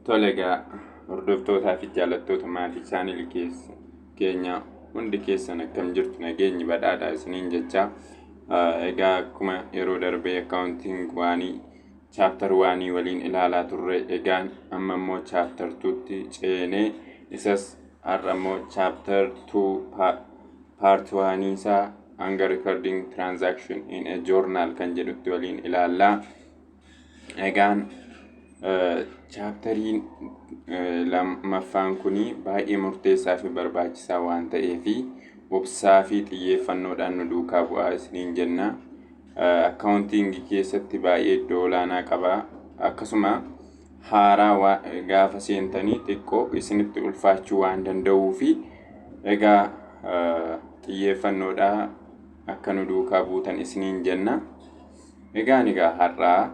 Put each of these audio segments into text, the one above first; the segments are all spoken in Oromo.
Tole egaa, hordoftootaa fi jaallattoota maatii channelii keessa keenya hundi keessan, akkam jirtu? Nageenyi badhaadha isiniin jecha. Egaa akkuma yeroo darbee accounting one chapter one waliin ilaalaa turre, egaan amma immoo chapter twotti ceenee, isas har'a immoo chapter two part one isaa hanga recording transaction in a journal kan jedhutti waliin ilaallaa. Egaan chapteriin lammaffaan kun baay'ee murteessaa fi barbaachisaa waan ta'eef, obsaa fi xiyyeeffannoodhaan nu duukaa bu'aa isiniin jenna. Accountingii keessatti baay'ee iddoo olaanaa qaba. Akkasuma haaraa gaafa seentanii xiqqoo isinitti ulfaachuu waan danda'uu fi egaa xiyyeeffannoodhaan akka nu duukaa buutan isiniin jenna. Egaan egaa har'aa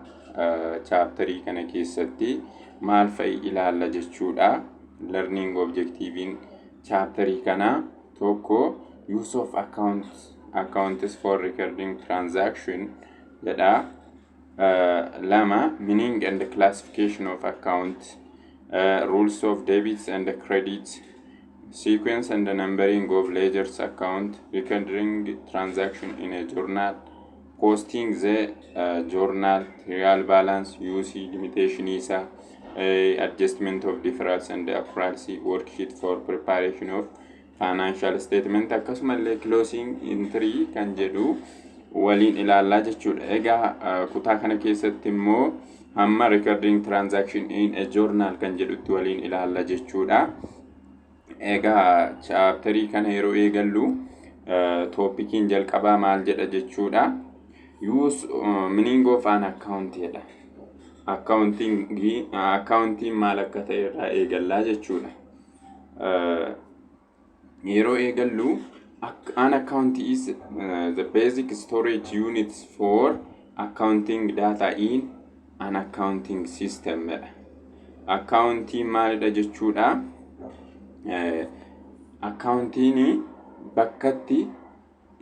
chapterii kana keessatti maal fa'i ilaalla jechuudha. Learning objectiviin chapterii kanaa tokko use of accounts for recording transaction jedha. Lama, meaning and classification of account, rules of debits and credits, sequence and the numbering of ledgers account, recording transaction in a journal, posting the journal, trial balance, use limitation isaa, adjustment of deferrals and accruals, worksheet for preparation of financial statement, akkasumallee closing entry kan jedhu waliin ilaallaa jechuudha. Egaa kutaa kana keessatti immoo hamma recording transaction in a journal kan jedhutti waliin ilaalla jechuudha. Egaa chapterii kana yeroo eegallu topiciin jalqabaa maal jedha jechuudha. Use meaning of an account jedha. Accountiin maal akka ta'e irraa eegallaa jechuudha. Yeroo eegallu, an account is the basic storage units for accounting data in an accounting system jedha. Accountiin maalidha jechuudha? Accountiin bakkatti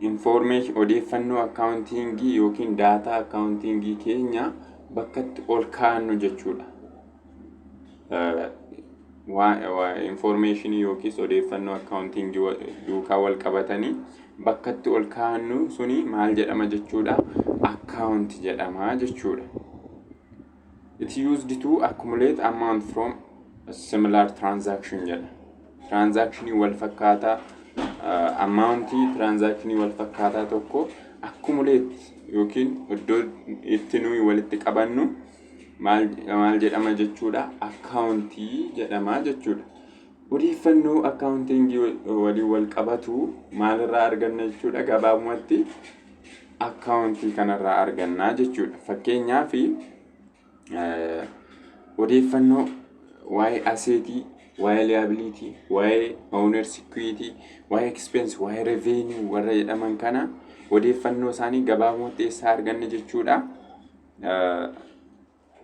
information, odeeffannoo accountingii yookiin data accountingii keenya bakkatti ol kaa'annu jechuudha. Informationii yookiis odeeffannoo accountingii duukaa wal qabatanii bakkatti ol kaa'annu suni maal jedhama jechuudha? Account jedhama jechuudha. It used to accumulate amount from a similar transaction jedha. Transactionii wal fakkaataa, amountii transactionii wal fakkaataa tokko accumulate yookiin iddoo itti nuyi walitti qabannu maal jedhama jechuudha? Accountii jedhama jechuudha. Odeeffannoo accountingii waliin wal qabatu maalirraa arganna jechuudha? Gabaabumatti accountii kanarraa argannaa jechuudha. Fakkeenyaaf, odeeffannoo waa'ee assetii, waa'ee liability, waa'ee owners equity, waa'ee expense, waa'ee revenue warra jedhaman kana odeeffannoo isaanii gabaabumatti eessaa arganna jechuudha?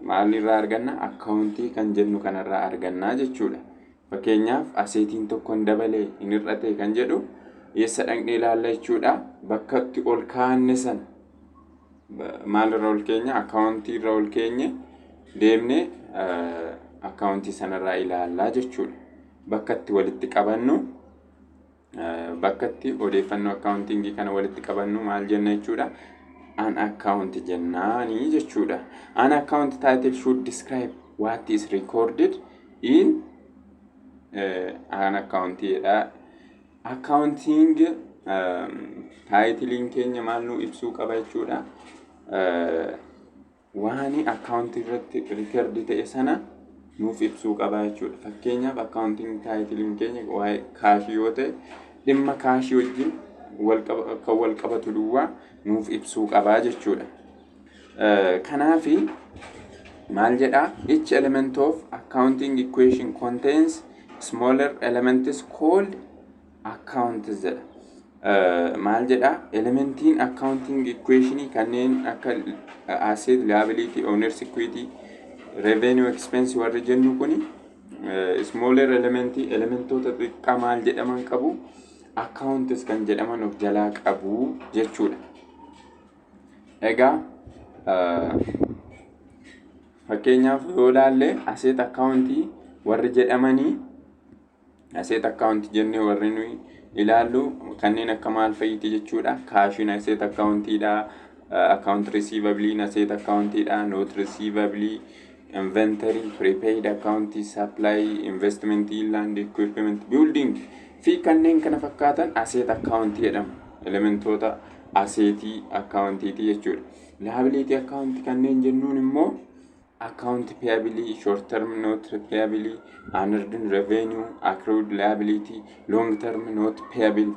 Maalirraa arganna? Accountii kan jennu kanarraa argannaa jechuudha. Fakkeenyaaf, assetiin tokko hin dabalee, hin hir'ate kan jedhu eessa dhaqnee ilaalla jechuudha? Bakka itti ol kaa'anne sana, maalirra ol keenya? Accountii irra ol keenye deemnee accountii sanarraa ilaallaa jechuudha. Bakka itti walitti qabannu, bakka itti odeeffannoo accountingii kana walitti qabannu maal jenna jechuudha? An account jennaanii jechuudha. An account title should describe what is recorded in an account jedha. Accounting titleiin keenya maal nu ibsuu qaba jechuudha? Waan accountii irratti record ta'e sana nuuf ibsuu qaba jechuudha. Fakkeenyaaf, accounting titleiin keenya waa'ee cashii yoo ta'e, dhimma cashii wajjin kan wal qabatu duwwaa nuuf ibsuu qabaa jechuudha. Kanaafi maal jedhaa? Each element of accounting equation contains smaller elements called accounts jedha. Maal jedhaa? Elementiin accounting equationii kanneen akka asset, liability, owners equity, revenue, expense warri jennu kuni smaller elementii, elementoota xixiqqaa maal jedhaman qabu? Accounts kan jedhaman of jalaa qabu jechuudha. Egaa Fakkeenyaaf yoo ilaalle, asset accountii warri jedhamanii, asset accountii jennee warri nuyi ilaallu kanneen akka maal fa'iiti jechuudha. Cashiin asset accountiidha. Account receivableiin asset accountiidha. Note receivable, inventory, prepaid account, supply, investment, land, equipment, building fi kanneen kana fakkaatan asset accountii jedhamu. Elementoota assetii accountiiti jechuudha. Liability accountii kanneen jennuun immoo account payable, short term note payable, unearned revenue, accrued liability, long term note payable.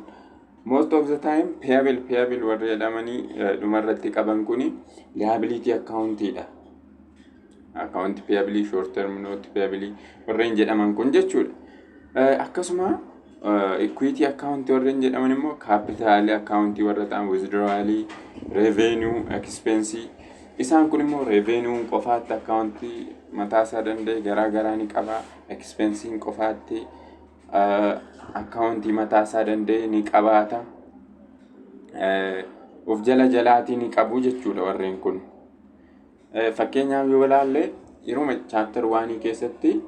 Most of the time payable warri jedhamanii dhumarratti qaban kuni liability accountiidha. Account payable, short term note payable warreen jedhaman kun jechuudha. Akkasuma equity account warreen jedhaman immoo capital account warra ta'an, withdrawal, revenue, expense. Isaan kun immoo revenue qofaatti accountii mataasaa danda'e garaa garaa ni qaba. Expensiin qofaatti accountii mataasaa danda'e ni qabaata. Of jala jalaatii ni qabu jechuudha warreen kun. Fakkeenyaaf yoo ilaalle, yeroo chapter oneii keessatti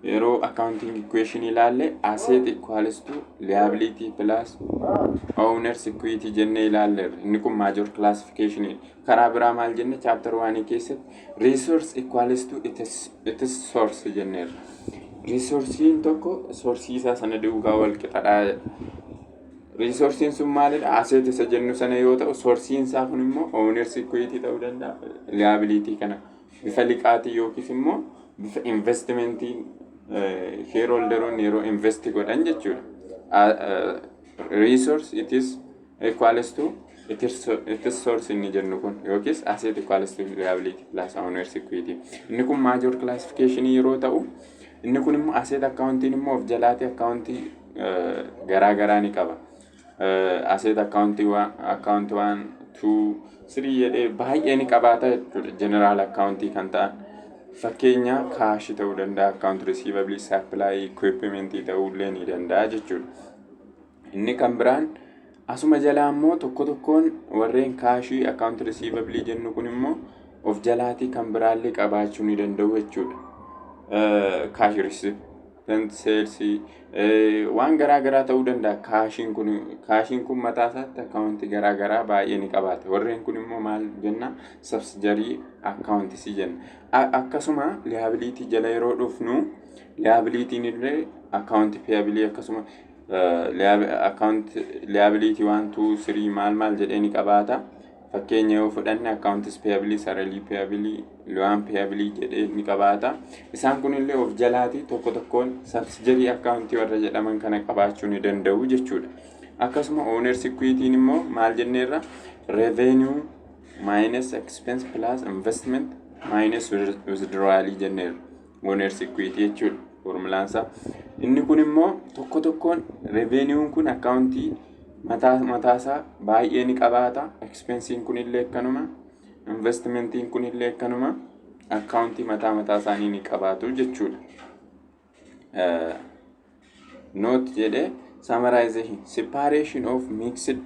yeroo accounting equation ilaalle, asset equals to liability plus owners equity jennee ilaalleerra. Inni kun major classification. Karaa biraa maal jenne? Chapter oneii keessatti resource equals to its source jenneerra. Resourceiin tokko sourceii isaa sana duukaa wal qixadhaa. Resourceiin sun maalidha? Asset isa jennu sana yoo ta'u, sourceiin isaa kun immoo owners equity ta'uu danda'a. Liability kana bifa liqaatii yookiis immoo bifa investmentiin shareholderoonni yeroo invest godhan jechuudha. Resource it is equals to it is source inni jennu kun, yookiis asset equals to liability plus owners equity. Inni kun major classification yeroo ta'u, inni kun immoo asset accountiin immoo of jalaati accountii garaa garaa ni qaba. Asset accountii account one, two, three jedhee baay'ee ni qabaata jechuudha, general accountii kan ta'an. Fakkeenya cashii ta'uu danda'a, account receivable, supply, equipment ta'uu illee ni danda'a jechuudha. Inni kan biraan asuma jalaa immoo tokko tokkoon warreen cashii, account receivable jennu kun immoo of jalaatii kan biraallee qabaachuu ni danda'u jechuudha. Cash receipt, salesii, waan garaa garaa ta'uu danda'a. Cashiin kun mataa isaatti accountii garaa garaa baay'ee ni qabaata. Warreen kun immoo maal jenna? Subsidiary accounts jenna. Akkasuma liability jala yeroo dhufnu, liabilityn illee account payable, akkasuma account liability one, two, three maal maal jedhee ni qabaata. Fakkeenya yoo fudhanne, accounts payable, salary payable, loan payable jedhee ni qabaata. Isaan kunillee of jalaati tokko tokkoon subsidiary accountii warra jedhaman kana qabaachuu ni danda'u jechuudha. Akkasuma owners equityn immoo maal jenneerra? Revenue minus expense plus investment minus withdrawal jenneerra. Owners equity jechuudha formulaan isaa. Inni kun immoo tokko tokkoon revenueun kun accountii mataa mataasaa baay'ee ni qabaata. Expensiin kunillee akkanuma. Investmentiin kunillee akkanuma. Accountii mataa mataa isaanii ni qabaatu jechuudha. Note jedhee, summarization: separation of mixed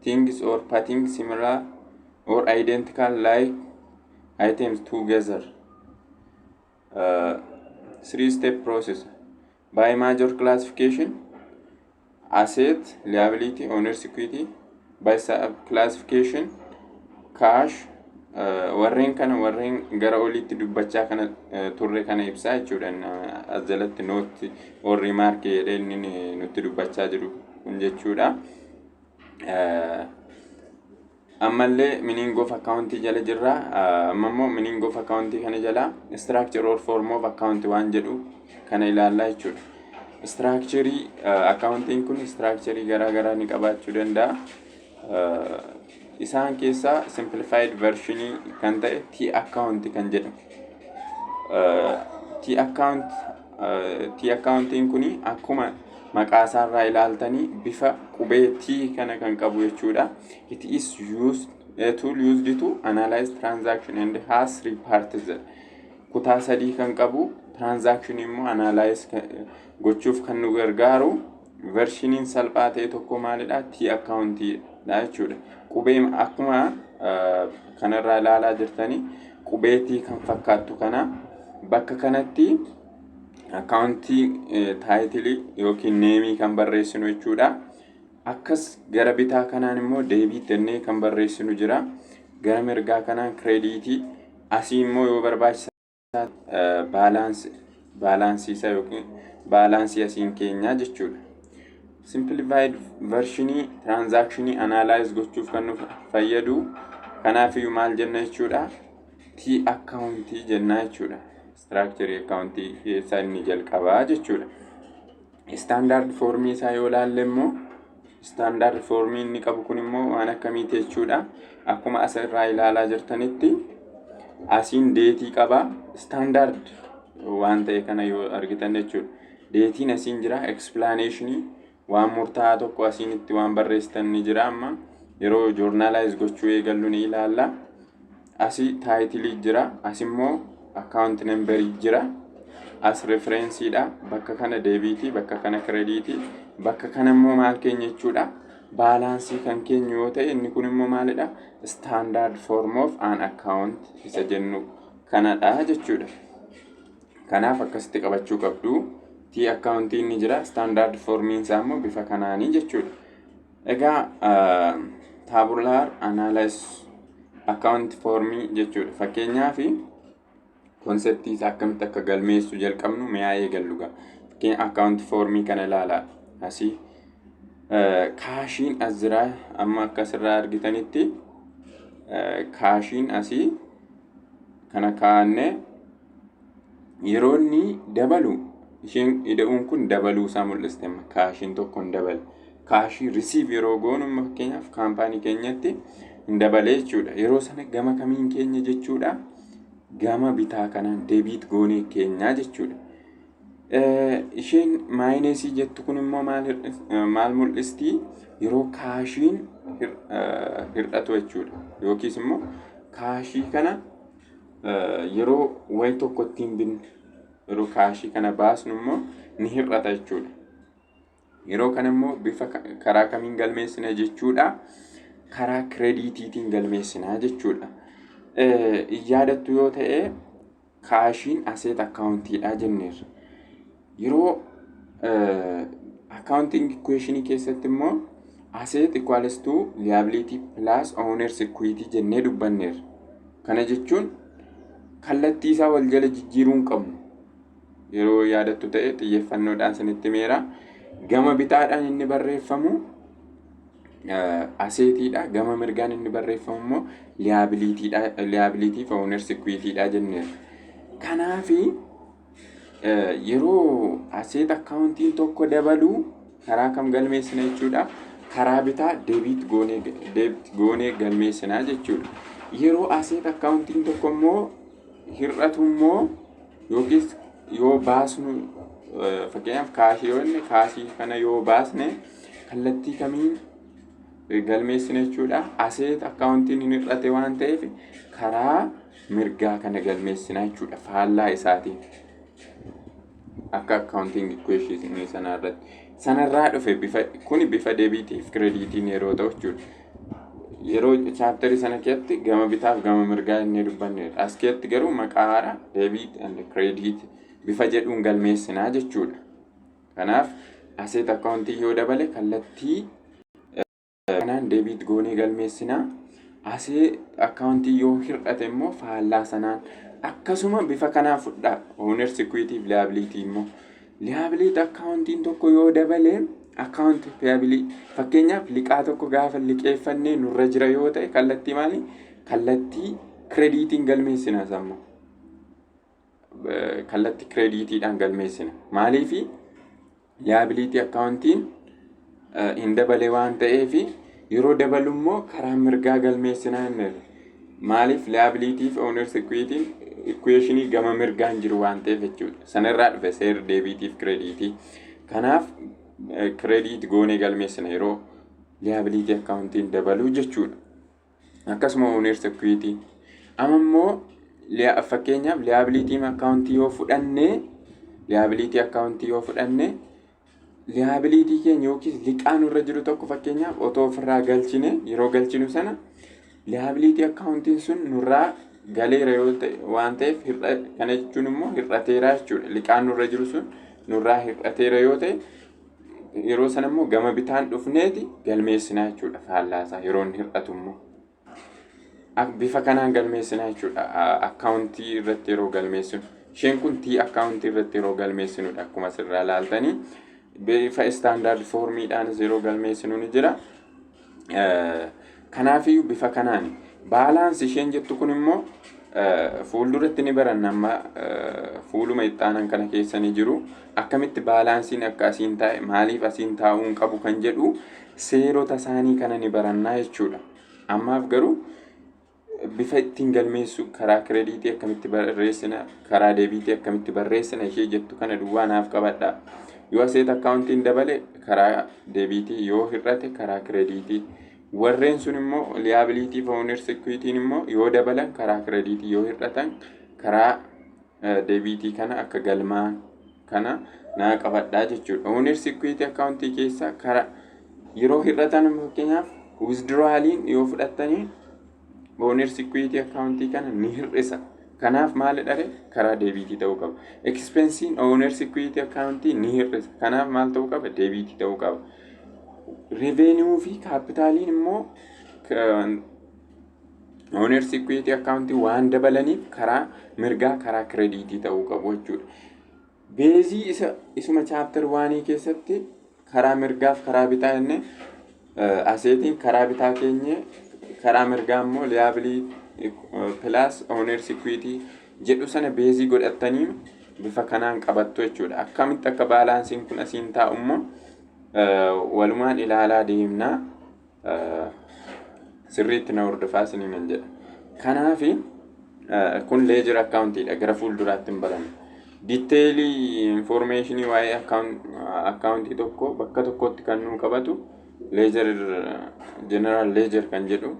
things or putting similar or identical like items together. Three step process: by major classification, asset, liability, owners equity; by sub classification, cash. Warreen kana warreen gara oliitti dubbachaa kana turre kana ibsaa jechuudha. As jalatti note or remark jedhee inni nutti dubbachaa jiru kun jechuudha. Ammallee meaning of accountii jala jirra. Amma immoo meaning of accountii kana jala structure or form of account waan jedhu kana ilaallaa jechuudha. Structurii accountiin kun structurii garaa garaa ni qabaachuu danda'a. Isaan keessaa simplified versionii kan ta'e T account kan jedhamu. T accountiin kuni akkuma maqaa isaarraa ilaaltanii bifa qubee T kana kan qabu jechuudha. It is used a tool used to analyze transaction and has three parts. Kutaa sadii kan qabu, transaction immoo analyze gochuuf kan nu gargaaru versioniin salphaa ta'e tokko maalidha? T accountiidha jechuudha. Qubee akkuma kanarraa ilaalaa jirtanii Qubeetii kan fakkaattu kana bakka kanatti accountii titleii yookiin nameii kan barreessinu jechuudha. Akkas gara bitaa kanaan immoo debit jennee kan barreessinu jira. Gara mirgaa kanaan creditii, asii immoo yoo barbaachisaa balanceii isaa yookiin balanceii asiin keenyaa jechuudha. Simplified versionii transactionii analyze gochuuf kan nu fayyadu. Kanaafiyyuu maal jenna jechuudha? T accountii jennaa jechuudha. Structure accountii keessaa inni jalqabaa jechuudha. Standard formii isaa yoo ilaalle immoo, standard formii inni qabu kun immoo waan akkamiiti jechuudha? Akkuma asirraa ilaalaa jirtanitti asiin dateii qaba. Standard waan ta'e kana yoo argitan jechuudha. Dateiin asiin jira, explanationii waan murtaa'aa tokko asiin itti waan barreessitan ni jira. Amma yeroo journalize gochuu eegallu ni ilaalla. Asii titleii jira, as immoo account numberii jira. As referenceiidha. Bakka kana debitii, bakka kana creditii, bakka kana immoo maal keenya jechuudha? Balanceii kan keenyu yoo ta'e, inni kun immoo maalidha? Standard form of an account isa jennu kanadha jechuudha. Kanaaf akkasitti qabachuu qabdu. T accountii inni jira, standard formiin isaa immoo bifa kanaanii jechuudha. Egaa tabular analyze account formii jechuudha. Fakkeenyaaf, conceptii isaa akkamitti akka galmeessuu jalqabnu mi'aa eegallu gaa. Fakkeenya account formii kana ilaalaa. Asii cashiin as jira. Amma akkasirraa argitanitti cashiin asii kana kaa'annee, yeroo inni dabalu isheen ida'uun kun dabaluu isaa mul'iste. Amma cashiin tokko hin dabale. Cashii receive yeroo goonu, amma fakkeenyaaf companyii keenyatti hin dabalee jechuudha. Yeroo sana gama kamiin keenya jechuudha? Gama bitaa kanaan debit goonee keenyaa jechuudha. Isheen minusii jettu kun immoo maal mul'isti? Yeroo cashiin hir'atu jechuudha. Yookiis immoo cashii kana yeroo wayi tokko ittiin binnu, yeroo cashii kana baasnu immoo ni hir'ata jechuudha. Yeroo kana immoo bifa karaa kamiin galmeessina jechuudha? Karaa creditiitiin galmeessinaa jechuudha. Yaadattu yoo ta'e, cashiin asset accountiidha jenneerra. Yeroo accounting equationii keessatti immoo asset equals to liability plus owners equity jennee dubbanneerra. Kana jechuun kallattii isaa wal jala jijjiiruu hin qabnu. Yeroo yaadattu ta'e xiyyeeffannoodhaan sanitti meera. Gama bitaadhaan inni barreeffamu assetiidha. Gama mirgaan inni barreeffamu immoo liabilitiidha. Liability fi owners equityidha jenneerra. Kanaafi yeroo asset accountiin tokko dabaluu karaa kam galmeessina jechuudha? Karaa bitaa debit goonee galmeessinaa jechuudha. Yeroo asset accountiin tokko immoo hir'atu immoo, yookiis yoo baasnu, fakkeenyaaf cashii yoo inni cashii kana yoo baasne, kallattii kamiin galmeessina jechuudha? Asset accountiin hin hir'ate waan ta'eef karaa mirgaa kana galmeessina jechuudha, faallaa isaatiin. Akka accounting equation sanaa irratti. Sanarraa dhufe bifa kuni bifa debitii fi creditiin yeroo ta'u jechuudha. Yeroo chapterii sana keessatti gama bitaaf gama mirgaa inni dubbanneerra. As keessatti garuu maqaa haaraa debit and credit bifa jedhuun galmeessinaa jechuudha. Kanaaf asset accountii yoo dabale kallattii kanaan debit goonee galmeessinaa. Asset accountii yoo hir'ate immoo faallaa sanaan. Akkasuma bifa kanaa fudhaa. Owners equity fi liability immoo. Liability accountiin tokko yoo dabale, account payable, fakkeenyaaf liqaa tokko gaafa liqeeffannee nurra jira yoo ta'e, kallattii maali? Kallattii creditiin galmeessina samma. Kallattii creditiidhaan galmeessina. Maaliifi? Liability accountiin hin dabale waan ta'eefi. Yeroo dabalu immoo karaa mirgaa galmeessinaa inni. Maaliif? Liability fi owners equity equationii gama mirgaan jiru waan ta'eef jechuudha. Sanarraa dhufe seerri debitii fi creditii. Kanaaf credit goonee galmeessina yeroo liability accountiin dabaluu jechuudha. Akkasuma owners equity. Amma immoo fakkeenyaaf liability accountii yoo fudhanne, liability accountii yoo fudhanne, liability keenya yookiis liqaa nurra jiru tokko fakkeenyaaf otoo ofirraa galchine, yeroo galchinu sana liability accountiin sun nurraa Galeera yoo ta'e waan ta'eef, kana jechuun immoo hir'ateera jechuudha. Liqaan nurra jiru sun nurraa hir'ateera yoo ta'e, yeroo sana immoo gama bitaan dhufneeti galmeessinaa jechuudha, faallaasaa yeroo inni hir'atu immoo. Bifa kanaan galmeessinaa jechuudha akkaawuntii irratti yeroo galmeessinu. Isheen kun T akkaawuntii irratti yeroo galmeessinudha akkuma asirraa ilaaltanii. Bifa standard formiidhaanis yeroo galmeessinu ni jira. Kanaafiyyuu bifa kanaan balance isheen jettu kun immoo fuulduratti ni baranna. Amma fuuluma ittaanan kana keessa ni jiru. Akkamitti balanceiin akka asiin taa'e, maaliif asiin taa'uu hin qabu kan jedhu seerota isaanii kana ni barannaa jechuudha. Ammaaf garuu bifa ittiin galmeessu, karaa creditii akkamitti barreessina, karaa debitii akkamitti barreessina ishee jettu kana duwwaa naaf qabadha. Yoo asset accountiin dabale karaa debitii, yoo hir'ate karaa creditii. Warreen sun immoo liability fi owners equityn immoo yoo dabalan karaa creditii, yoo hir'atan karaa debitii kana akka galmaa kana naa qabadhaa jechuudha. Owners equity accountii keessa karaa yeroo hir'atan, fakkeenyaaf withdrawaliin yoo fudhattanii, owners equity accountii kana ni hir'isa. Kanaaf maali dhare? Karaa debitii ta'uu qaba. Expensiin owners equity accountii ni hir'isa. Kanaaf maal ta'uu qaba? Debitii ta'uu qaba. Revenue fi capitaliin immoo owners equity accountii waan dabalaniif karaa mirgaa karaa creditii ta'uu qabu jechuudha. Baseii isa isuma chapter oneii keessatti karaa mirgaaf karaa bitaa jennee, assetiin karaa bitaa keenye, karaa mirgaa immoo liability plus owners equity jedhu sana baseii godhattanii bifa kanaan qabattu jechuudha. Akkamitti akka balanceiin kun asiin taa'u immoo walumaan ilaalaa deemnaa, sirriitti na hordofaa isiniin jedha. Kanaafi kun ledger accountiidha, gara fuulduraatti hin barannu. Detailii informationii waa'ee accountii tokko bakka tokkotti kan nuu qabatu ledger, general ledger kan jedhu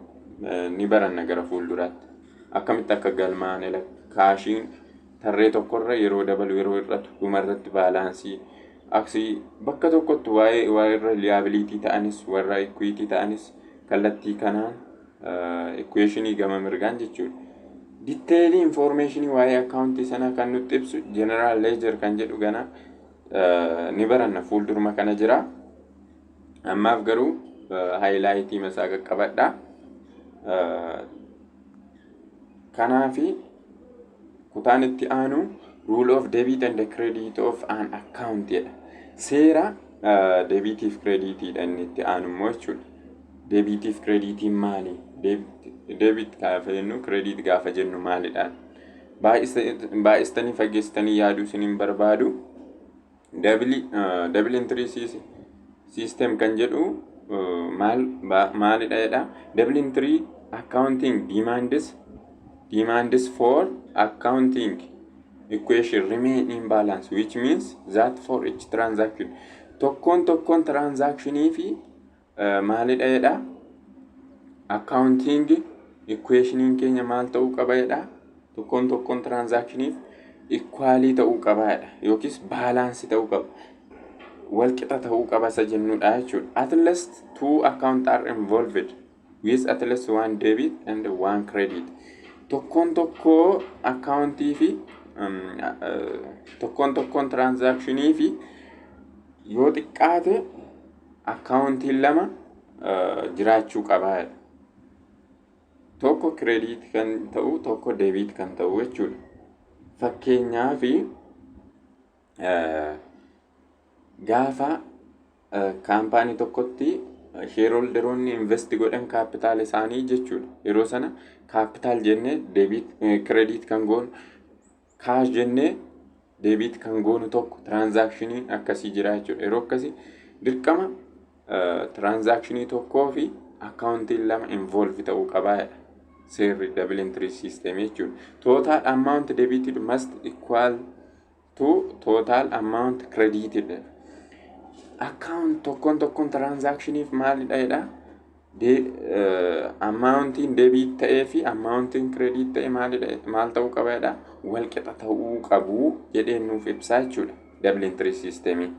ni baranna gara fuulduraatti. Akkamitti akka galmaan cashiin tarree tokkorra yeroo dabalu, yeroo hir'atu, dhumarratti balanceii aksii bakka tokkotti waa'ee warra liability ta'anis warra equity ta'anis kallattii kanaan equationii gama mirgaan jechuudha. Detailii informationii waa'ee accountii sanaa kan nutti ibsu general ledger kan jedhu gana ni baranna, fuulduruma kana jira. Ammaaf garuu highlightii masaa qaqqabadha. Kanaafi kutaan itti aanu rule of debit and credit of an account jedha. Seera debitiif creditiidha inni itti aanu immoo jechuudha. Debitiif creditiin maali? Debit gaafa jennu, credit gaafa jennu maalidha? Baay'istanii fageessitanii yaaduu isiniin barbaadu. Double entry system kan jedhu maal maalidha jedha. Double entry accounting demands for accounting equation remain in balance, which means that for each transaction, tokkoon tokkoon transactionii fi maalidha jedha, accounting equationiin keenya maal ta'uu qaba jedha? Tokkoon tokkoon transactioniif equalii ta'uu qaba jedha, yookiis balanceii ta'uu qaba, walqixa ta'uu qaba isa jennudha jechuudha. At least two account are involved with at least one debit and one credit. Tokkoon tokkoo accountii fi tokkoon tokkoon transactionii fi yoo xiqqaate accountiin lama jiraachuu qaba. Tokko credit kan ta'u, tokko debit kan ta'u jechuudha. Fakkeenyaaf, gaafa kaampaanii tokkotti shareholderoonni invest godhan capital isaanii jechuudha. Yeroo sana capital jennee debit credit kan goonu, cash jennee debit kan goonu tokko transactioniin akkasii jira jechuudha. Yeroo akkasii dirqama transactionii tokkoo fi accountiin lama involve ta'uu qabaa seerri double entry system jechuudha. Total amount debited must equal to total amount credited. Account tokkoon tokkoon transactioniif maalidha jedha? Amountiin debit ta'ee fi amountiin credit ta'e maalidha, maal ta'uu qaba jedha? Walqixa ta'uu qabu jedhee nuuf ibsaa jechuudha double entry systemiin.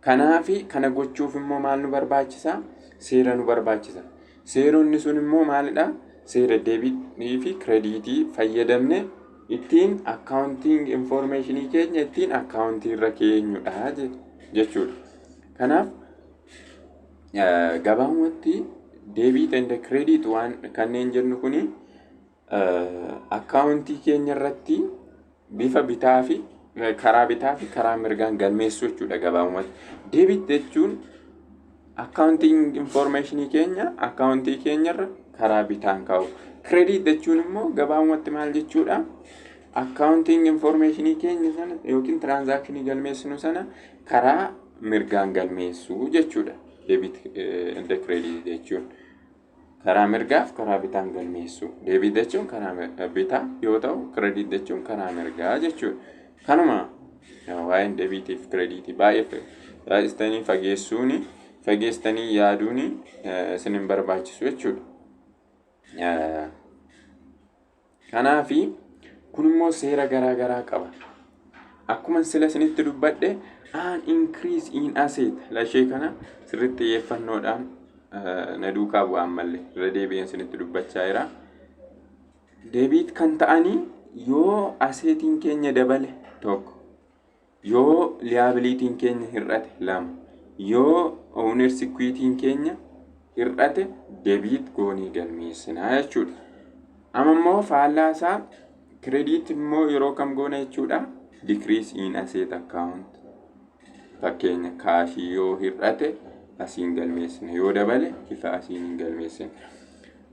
Kanaafi kana gochuuf immoo maal nu barbaachisa? Seera nu barbaachisa. Seeronni sun immoo maalidha? Seera debitii fi creditii fayyadamne ittiin accounting informationii keenya ittiin accountii irra keenyudha jechuudha. Kanaaf gabaabumatti debit and credit waan kanneen jennu kuni accountii keenya irratti bifa bitaa fi karaa bitaa fi karaa mirgaan galmeessuu jechuudha gabaabumatti. Debit jechuun accounting informationii keenya accountii keenyarra karaa bitaan kaa'u. Credit jechuun immoo gabaabumatti maal jechuudha? Accounting informationii keenya sana yookiin transactionii galmeessinu sana karaa mirgaan galmeessuu jechuudha. Debit and credit jechuun. Karaa mirgaaf karaa bitaan galmeessuu. Debit jechuun karaa bitaa yoo ta'u, credit jechuun karaa mirgaa jechuudha. Kanuma waa'een debitii fi creditii baay'ee baay'istanii fageessuuni, fageessanii yaaduuni isin hin barbaachisu jechuudha. Kanaafi kun immoo seera garaa garaa qaba. Akkuma sila isinitti dubbadhe, an increase in asset lashee kana sirriitti xiyyeeffannoodhaan na duukaa bu'aan mallee irra deebi'een isinitti dubbachaa jira. Debit kan ta'anii yoo assetiin keenya dabale tokko, yoo liabilityn keenya hir'ate lama, yoo owners equityn keenya hir'ate debit goonii galmeessinaa jechuudha. Amma immoo faallaa isaa credit immoo yeroo kam goona jechuudha? Decrease in asset account. Fakkeenya, cashii yoo hir'ate asiin galmeessina, yoo dabale bifa asiin hin galmeessina.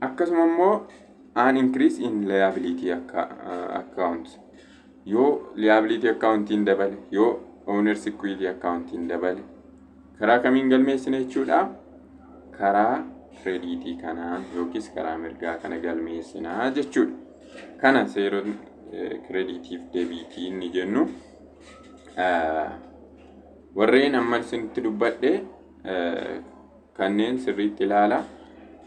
Akkasuma immoo an increase in liability account, yoo liability accountiin dabale, yoo owners equity accountiin dabale, karaa kamiin galmeessina jechuudha? Karaa creditii kanaan yookiis karaa mirgaa kana galmeessinaa jechuudha. Kana seeronni creditiif debitii inni jennu warreen amma isinitti dubbadhe kanneen sirriitti ilaala.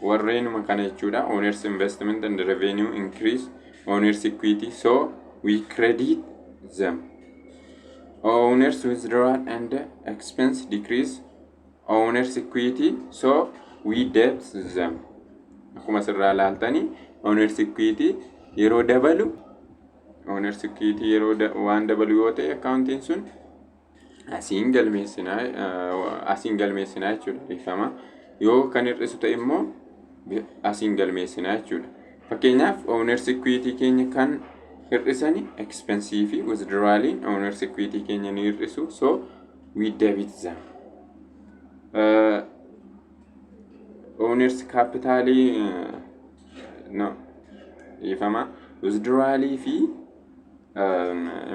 Warreenuma kana jechuudha. Owners investment and revenue increase owners equity, so we credit them. Owners withdrawal and expense decrease owners equity, so we debit them. Akkuma asirraa ilaaltanii, owners equity yeroo dabalu, owners equity yeroo waan dabalu yoo ta'e, accountiin sun asiin galmeessinaa jechuudha. Dhiifama, yoo kan hir'isu ta'e immoo asiin galmeessinaa jechuudha. Fakkeenyaaf, owners equity keenya kan hir'isani expensii fi withdrawaliin owners equity keenya ni hir'isu, so we debit them. Owners capitalii, no, dhiifama, withdrawalii fi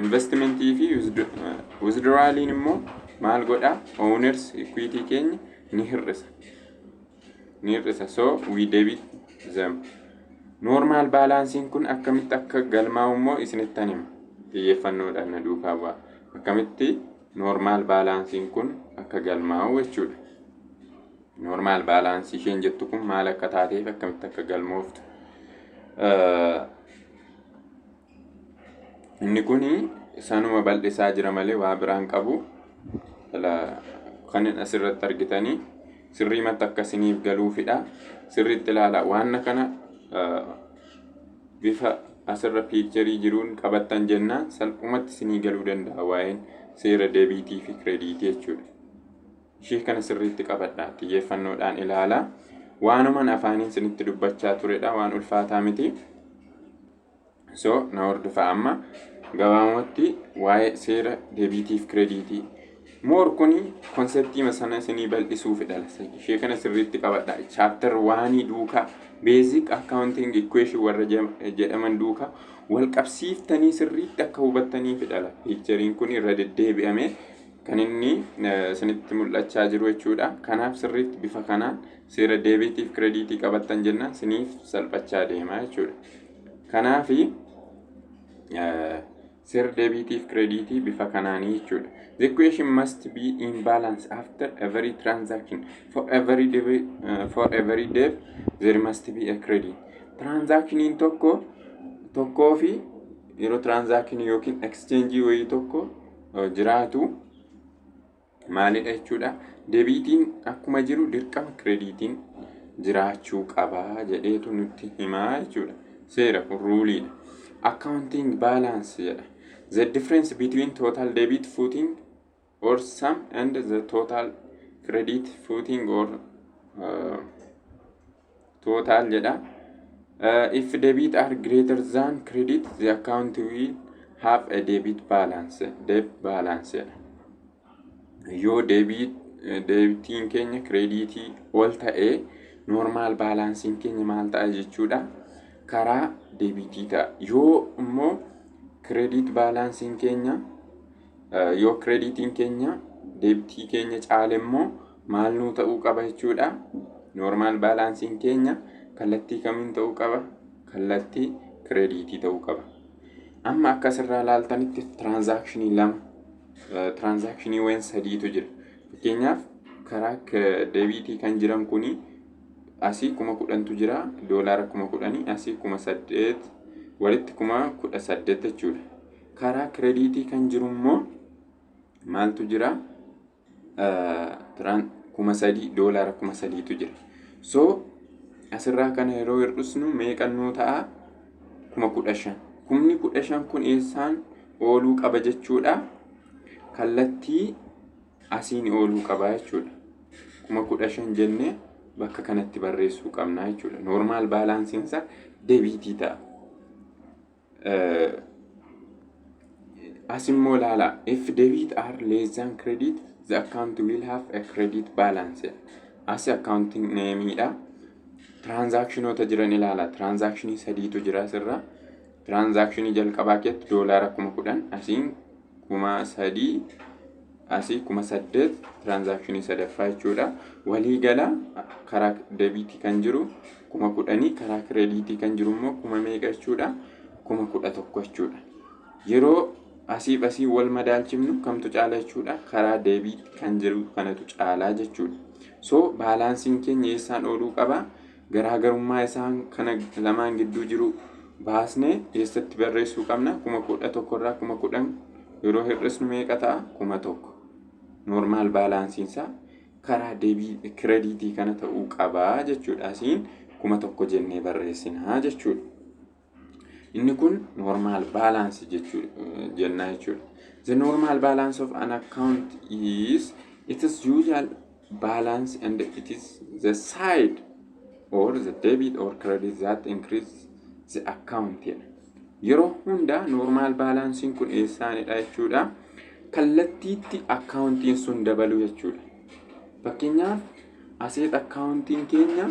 investmentii fi withdrawaliin immoo maal godha? Owners equity keenya ni hir'isa, so we debit them. Normal balanceiin kun akkamitti akka galmaa'u immoo isinittan hima. Xiyyeeffannoodhaan na duukaa bu'a. Akkamitti normal balanceiin kun akka galmaa'u jechuudha. Normal balanceii isheen jettu kun maal akka taateef akkamitti akka galmooftu. Inni kun sanuma bal'isaa jira malee waa biraan qabu. Kan asirratti argitanii sirriimatti akka isiniif galuufidha. Sirriitti ilaala. Waan kana bifa asirra pictureii jiruun qabattan jennaan salphumatti isinii galuu danda'a waa'een seera debitii fi creditii jechuudha. Ishee kana sirriitti qabadha. Xiyyeeffannoodhaan ilaalaa. Waanuman afaaniin isinitti dubbachaa turedha. Waan ulfaataa miti. So na hordofaa. Amma gabaabumatti waa'ee seera debitii fi creditii. More kuni conceptii sana isinii bal'isuufidha. Ishee kana sirriitti qabadha. Chapter oneii duukaa, basic accounting equation warra jedhaman duukaa wal qabsiiftanii sirriitti akka hubattaniifidha. Pictureiin kun irra deddeebi'amee kan inni isinitti mul'achaa jiru jechuudha. Kanaaf sirriitti bifa kanaan seera debitii fi creditii qabattan jennaan isiniif salphachaa deema jechuudha. Kanaafi seera debitii fi creditii bifa kanaanii jechuudha. The equation must be in balance after every transaction. For every debit there must be a credit. Transactioniin tokko tokkoo fi yeroo transaction yookiin exchange wayii tokko jiraatu maalidha jechuudha? Debitiin akkuma jiru dirqama creditiin jiraachuu qabaa jedheetu nutti himaa jechuudha. Seera kun ruleiidha. Accounting balance jedha. The difference between total debit footing or sum and the total credit footing or total jedha. If debit are greater than credit, the account will have a debit balance. Debit balance jedha. Yoo debitiin keenya creditii ol ta'ee, normal balanceiin keenya maal ta'a jechuudha? Karaa debitii ta'a. Yoo immoo credit balanceiin keenya, yoo creditiin keenya debitii keenya caale immoo maal nuu ta'uu qaba jechuudha? Normal balanceiin keenya kallattii kamiin ta'uu qaba? Kallattii creditii ta'uu qaba. Amma akkasirraa ilaaltanitti transactionii lama, transactioniiwwan sadiitu jira. Fakkeenyaaf, karaa debitii kan jiran kuni asii 10,000tu jira, doolaara 10,000, asii 8,000, walitti 18,000 jechuudha. Karaa creditii kan jiru immoo maaltu jira? 3,000, doolaara 3,000tu jira. So asirraa kana yeroo hir'isnu meeqannuu ta'a? 15,000. 15,000 kun eessaan ooluu qaba jechuudha? Kallattii asiin ooluu qaba jechuudha. 15,000 jennee bakka kanatti barreessuu qabna jechuudha. Normal balanceiinsa debitii ta'a. As immoo ilaala. If debit are less than credit, the account will have a credit balance. As accounting nameidha. Transactionoota jiran ilaala. Transactionii sadiitu jira asirra. Transactionii jalqabaa keessatti doolaara 10,000, asiin 3,000, asii 8,000, transactionii sadaffaa jechuudha. Walii gala karaa debitii kan jiru 10,000, karaa creditii kan jiru immoo kuma meeqa jechuudha? 11,000 jechuudha. Yeroo asiif asii wal madaalchifnu kamtu caala jechuudha? Karaa debit kan jiru kanatu caalaa jechuudha. So balanceiin keenya eessaan ooluu qaba? Garaagarummaa isaan kana lamaan gidduu jiru baasnee eessatti barreessuu qabna? 11,000 irraa 10,000 yeroo hir'isnu meeqa ta'a? 1,000. Normal balanceiinsaa karaa debii creditii kana ta'uu qabaa jechuudha. Asiin 1,000 jennee barreessinaa jechuudha. Inni kun normal balance jennaa jechuudha. The normal balance of an account is its usual balance and it is the side or the debit or credit that increase the account jedha. Yeroo hunda normal balanceiin kun eessaanidha jechuudha? Kallattiitti accountiin sun dabalu jechuudha. Fakkeenyaaf, asset accountiin keenya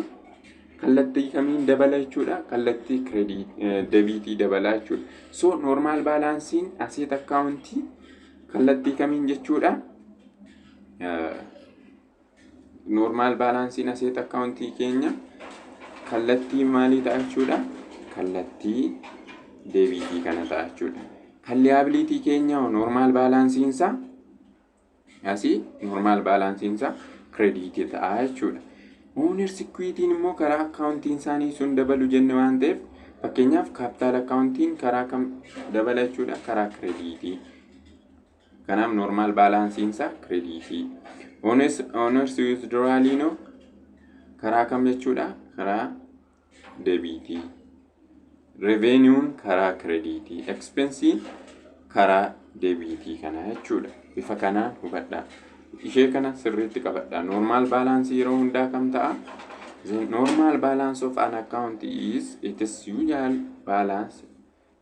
kallattii kamiin dabala jechuudha? Kallattii debitii dabala jechuudha. So normal balanceiin asset accountii kallattii kamiin jechuudha? Normal balanceiin asset accountii keenya kallattii maalii ta'a jechuudha? Kallattii debitii kana ta'a jechuudha. Kan liability keenya normal balanceiinsaa asii normal balanceiinsaa creditii ta'a jechuudha. Owner's equityn immoo karaa accountiin isaanii sun dabalu jenne waan ta'eef, fakkeenyaaf, capital accountiin karaa kam dabala jechuudha? Karaa creditii. Kanaaf normal balanceiinsaa creditii. Owner's withdrawaliinoo karaa kam jechuudha? Karaa debitii. Revenueun karaa creditii. Expenseiin karaa debitii kana jechuudha. Bifa kanaan hubadhaa. Ishee kana sirriitti qabadhaa. Normal balanceii yeroo hundaa kam ta'a? The normal balance of an account is its usual balance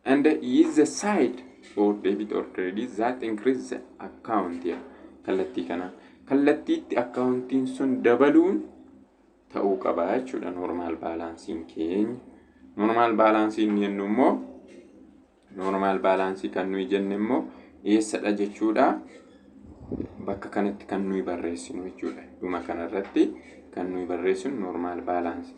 and is the side or debit or credit that increase the account jedha. Kallattii kanaan. Kallattiitti accountiin sun dabaluun ta'uu qaba jechuudha normal balanceiin keenya. Normal balanceiin jennu immoo, normal balanceii kan nuyi jenne immoo eessadha jechuudha? Bakka kanatti kan nuyi barreessinu jechuudha. Dhuma kanarratti kan nuyi barreessinu normal balanceii.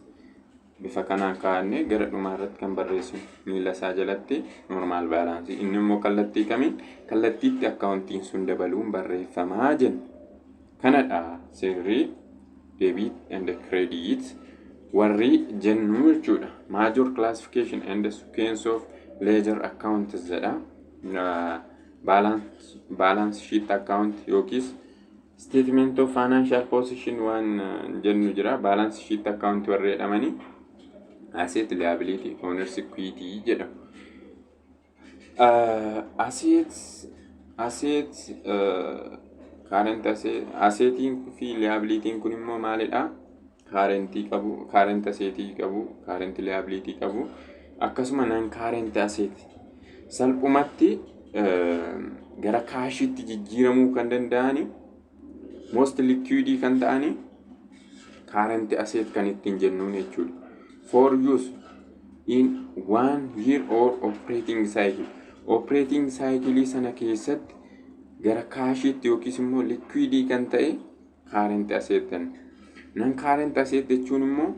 Bifa kanaan kaa'annee gara dhumaa irratti kan barreessinu miila isaa jalatti normal balanceii. Inni immoo kallattii kamiin? Kallattiitti accountiin sun dabaluun barreeffamaa jenna. Kanadha seerri debit and credit warri jennu jechuudha. Major classification and sequence of ledger accounts jedha. Balance sheet account yookiis Statement of financial position waan jennu jira. Balance sheet account warri jedhamanii asset, liability, owners equity jedhamu. Asset, current asset, assetiin fi liabilityn kun immoo maalidha? Currentii qabu, current assetii qabu, current liability qabu, akkasuma non current asset salphumatti gara cashiitti jijjiiramuu kan danda'ani, most liquidii kan ta'ani, current asset kan ittiin jennuun jechuudha. For use in one year or operating cycle. Operating cycle sana keessatti gara cashiitti yookiis immoo liquidii kan ta'e current asset jenna. Non current asset jechuun immoo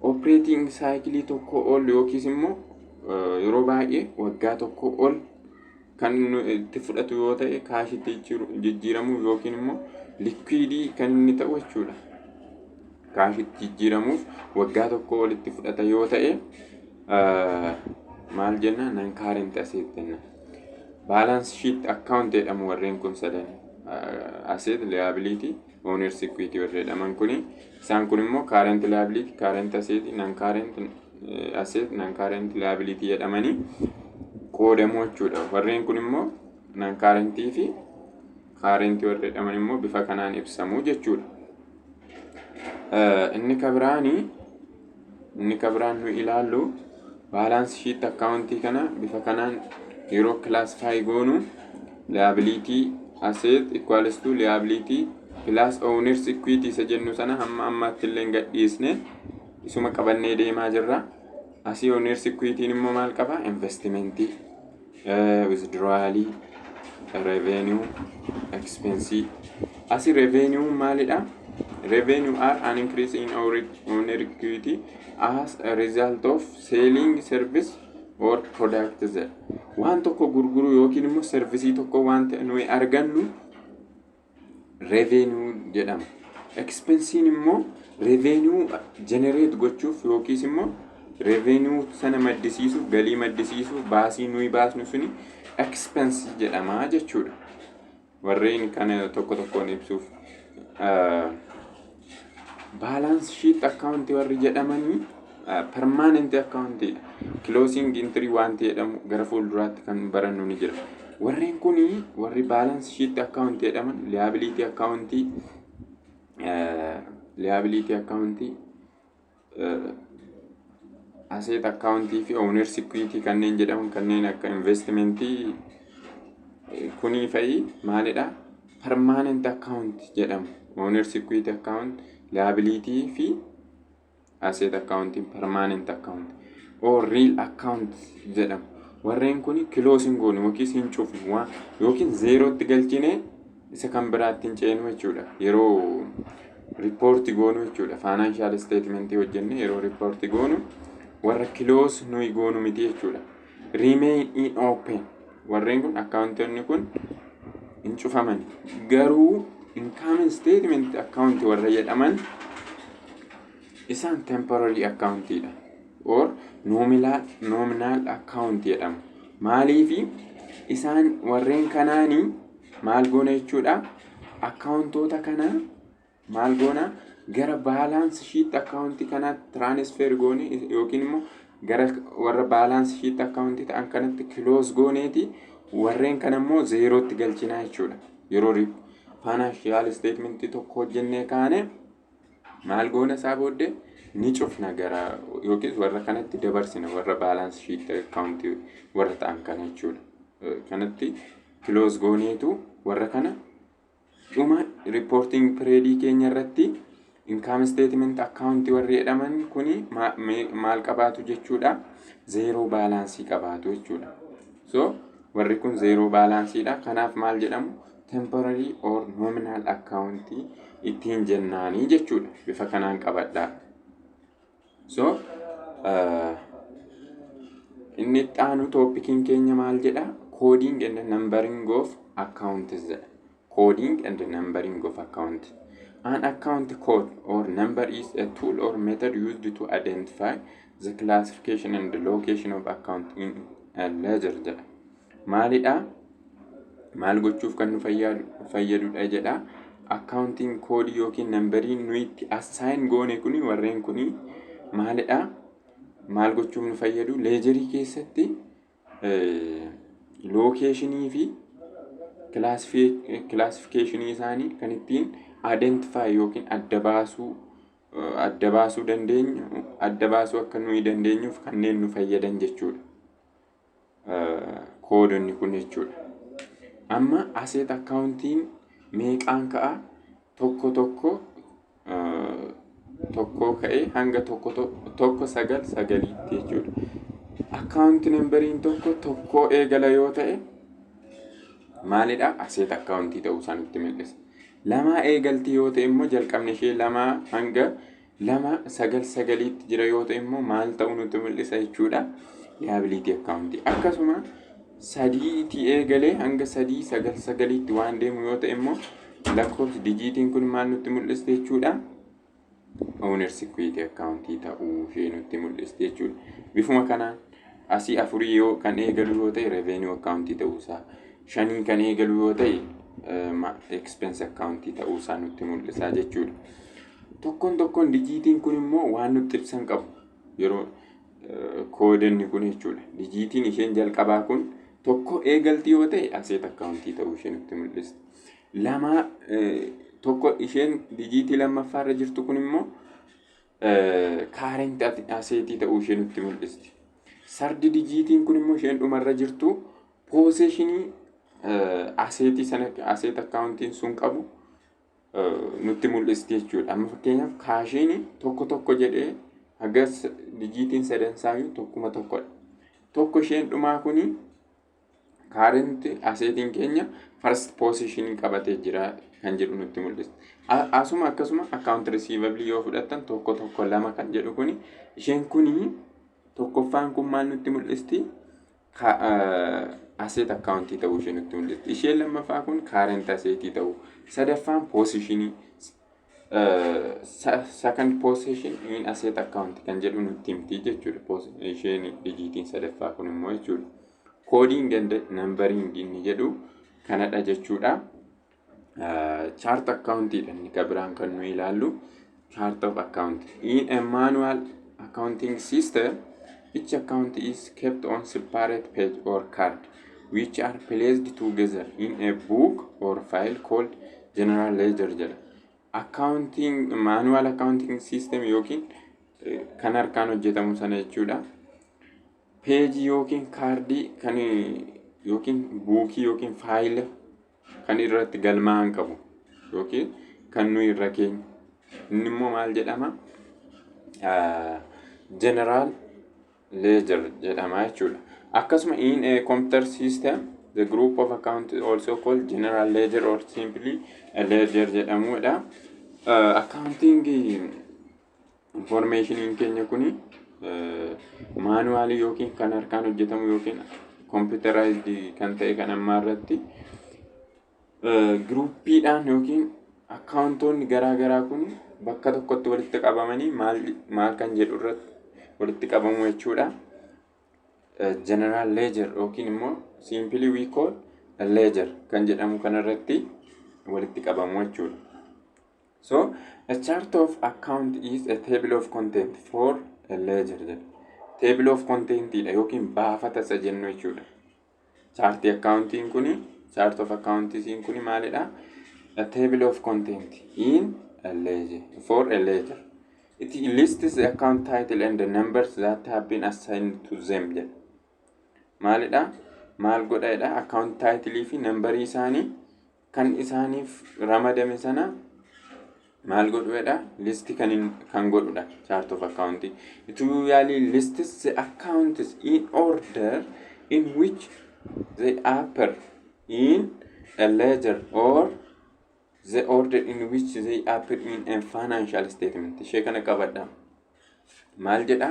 operating cycle tokko ol yookiis immoo yeroo baay'ee waggaa tokko ol kan itti fudhatu yoo ta'e cashitti jijjiiramuuf yookiin immoo liquidii kan inni ta'u jechuudha. Cashitti jijjiiramuuf waggaa tokko olitti fudhata yoo ta'e maal jenna? Non current asset jenna. Balance sheet account jedhamu warreen kun sadan. Asset, liability, owners equity warri jedhaman kuni, isaan kun immoo current liability, current asset, non current asset, non current liability jedhamanii qoodamu jechuudha. Warreen kun immoo non currentii fi currentii warri jedhaman immoo bifa kanaan ibsamu jechuudha. Inni kabiraan nu ilaallu balance sheet accountii kana bifa kanaan yeroo classify goonu liability asset equals to liability plus owners equity isa jennu sana hamma ammaatti illee hin gadhiisne, isuma qabannee deemaa jirra. Asii owners equity immoo maal qaba? Investmentii, withdrawalii, revenue, expense. Asii revenue maalidha? Revenue are an increase in our owner equity as a result of selling service or product. Waan tokko gurguruu yookiin immoo serviceii tokko waan nuyi argannu revenue jedhama. Expensiin immoo revenue generate gochuuf yookiis immoo revenue sana maddisiisuuf, galii maddisiisuuf baasii nuyi baasnu suni expense jedhama jechuudha. Warreen kana tokko tokkoon ibsuuf. Balance sheet account warri jedhamanii permanent account, closing entry wanti jedhamu gara fuulduraatti kan barannu ni jira. Warreen kuni, warri balance sheet account jedhaman, liability account, asset account fi owners equity kanneen jedhaman, kanneen akka investmentii kunii fa'i maalidha? Permanent account jedhamu. Owners equity account, liability fi asset account permanent account or real account jedhamu. Warreen kun close hin goonu yookiis hin cufnu waan yookiin zeerootti galchine isa kan biraatti hin ceenu jechuudha. Yeroo reportii goonu jechuudha. Financial statementii hojjenne yeroo reportii goonu warra close nuyi goonu miti jechuudha. Remain in open. Warreen kun, accountoonni kun hin cufaman. Garuu income statement account warra jedhaman isaan temporary accountidha. Or nominal account jedhamu. Maaliifi isaan warreen kanaanii maal goona jechuudha? Accountoota kana maal goona? Gara balance sheet accountii kanaatti transfer goone yookiin immoo gara warra balance sheet accountii ta'an kanatti close gooneeti warreen kana immoo zeerootti galchinaa jechuudha. Yeroo financial statementii tokko hojjennee kaane maal goona? Isaa booddee ni cufna gara yookiis warra kanatti dabarsina, warra balance sheet accountii warra ta'an kana jechuudha. Kanatti close gooneetu warra kana dhuma reporting periodii keenya irratti income statement accountii warri jedhaman kuni maal qabaatu jechuudha? Zero balanceii qabaatu jechuudha. So warri kun zero balanceiidha. Kanaaf maal jedhamu? Temporary or nominal accountii ittiin jennaanii jechuudha. Bifa kanaan qabadhaa. So inni itti aanu topiciin keenya maal jedha? Coding and numbering of accounts jedha. Coding and numbering of account. An account code or number is a tool or method used to identify the classification and the location of account in a ledger jedha. Maalidha? Maal gochuuf kan nu fayyadudha jedha? Accounting codeii yookiin numberii nuyi itti assign goone kuni, warreen kuni maalidha? Maal gochuuf nu fayyadu? Ledgerii keessatti locationii fi classificationii isaanii kan ittiin identify yookiin adda baasuu dandeenyu, adda baasuu akka nuyi dandeenyuuf kanneen nu fayyadan jechuudha. Codeonni kun jechuudha. Amma asset accountiin meeqaan ka'a? Tokko tokko tokkoo ka'ee hanga tokko tokko sagal sagaliitti jechuudha. Account numberiin tokko tokkoo eegala yoo ta'e maalidha? Asset accountii ta'uu isaa nutti mul'isa. Lamaa eegaltii yoo ta'e immoo, jalqabni ishee lamaa hanga 299tti jira yoo ta'e immoo maal ta'uu nutti mul'isa jechuudha? Liability accountii. Akkasuma sadiitii eegalee hanga 399tti waan deemu yoo ta'e immoo, lakkoofsi digitiin kun maal nutti mul'ista jechuudha? Owner's equity accountii ta'uu ishee nutti mul'isti jechuudha. Bifuma kanaan asii afurii yoo kan eegalu yoo ta'e revenue accountii ta'uusaa, shanii kan eegalu yoo ta'e expense accountii ta'uusaa nutti mul'isa jechuudha. Tokkoon tokkoon digitiin kun immoo waan nutti ibsan qabu yeroo codeonni kun jechuudha. Digitiin isheen jalqabaa kun tokko eegaltii yoo ta'e asset accountii ta'uu ishee nutti mul'ista. Lama tokko, isheen digitii lammaffaarra jirtu kun immoo current assetii ta'uu ishee nutti mul'isti. Third digitiin kun immoo, isheen dhumarra jirtu, positionii assetii sana asset accountiin sun qabu nutti mul'isti jechuudha. Amma fakkeenyaaf cashiin tokko tokko jedhee hagas digitiin sadansaayyuu tokkuma tokkodha. Tokko isheen dhumaa kuni current assetiin keenya first positionii qabatee jira kan jedhu nutti mul'isa. Asuma akkasuma account receivable yoo fudhattan, tokko tokko lama kan jedhu kuni, isheen kuni tokkoffaan kun maal nutti mul'isti? Asset accountii ta'uu ishee nutti mul'isti. Isheen lammaffaa kun current assetii ta'uu. Sadaffaan positionii second position in asset account kan jedhu nutti himti jechuudha. Isheen digitiin sadaffaa kun immoo jechuudha. Coding and numbering inni jedhu kanadha jechuudha. Chart accountiidha inni kan biraan kan nuyi ilaallu. Chart of account. In a manual accounting system, each account is kept on separate page or card, which are placed together in a book or file called general ledger jedha. Accounting, manual accounting system yookiin kan harkaan hojjetamu sana jechuudha. Pageii yookiin cardii kan yookiin bookii yookiin filea kan irratti galmaa'an qabu yookiin kan nuyi irra keenya. Inni immoo maal jedhama? General ledger jedhama jechuudha. Akkasuma in a computer system, the group of account is also called general ledger or simply a ledger jedhamudha. Accounting informationiin keenya kuni manualii yookiin kan harkaan hojjetamu yookiin computerized kan ta'e kan ammaa irratti groupiidhaan yookiin accountoonni garaa garaa kun bakka tokkotti walitti qabamanii maal maal kan jedhu irratti walitti qabamu jechuudha. General ledger yookiin immoo simply we call ledger kan jedhamu kanarratti walitti qabamu jechuudha. So a chart of account is a table of content for a ledger jedha. Table of contentidha yookiin baafata isa jennu jechuudha. Chartii accountiin kuni, chart of accountiin kuni maalidha? A table of content in a ledger, for a ledger. It lists the account title and the numbers that have been assigned to them jedha. Maalidha? Maal godha? Account title fi numberii isaanii kan isaaniif ramadame sana maal godhuudha? List kan godhudha chart of account. It usually lists the accounts in order in which they appear in a ledger or the order in which they appear in a financial statement. Ishee kana qabadha. Maal jedha?